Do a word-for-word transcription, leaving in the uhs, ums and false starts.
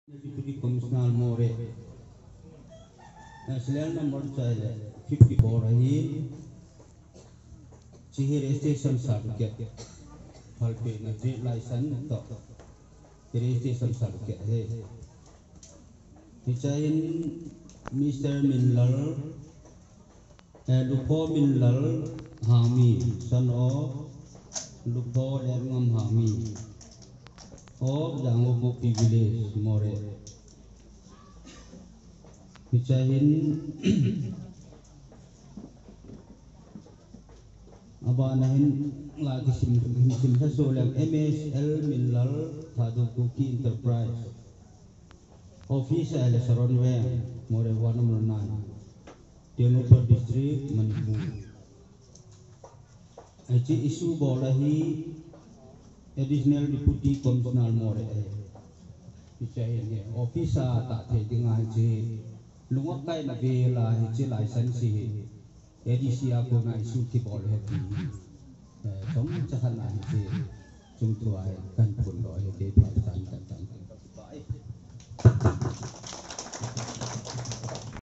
Deputy Commissioner Moreh. Eh, serial number chu ahile fifty-four ahi. Hiche hi registration certificate. Phalpehna trade license toh registration certificate ahi. Hiche hin Mister Minlal, eh, Lupho Minlal Hangmi, son of Lupho Lenngam Hangmi, of Jangokokpi village, Moreh. Hiche hin, abana hin la kisim, kisim sa so le M S L Minlal Thadou Kuki Enterprise. Office ahile Saron Veng, Moreh ward number nine, Tengnoupal District, Manipur. Hiche issue bol ahi Additional Deputy Commissioner Moreh ahi. Hiche hi, hi office a tah thei dinga hiche lunga kaina vela hiche license hi A D C a kona issue kibol ahi ti hi, eh, chomcha khat na hiche chungthua hi kahin phondoh ahi, kei phat tan.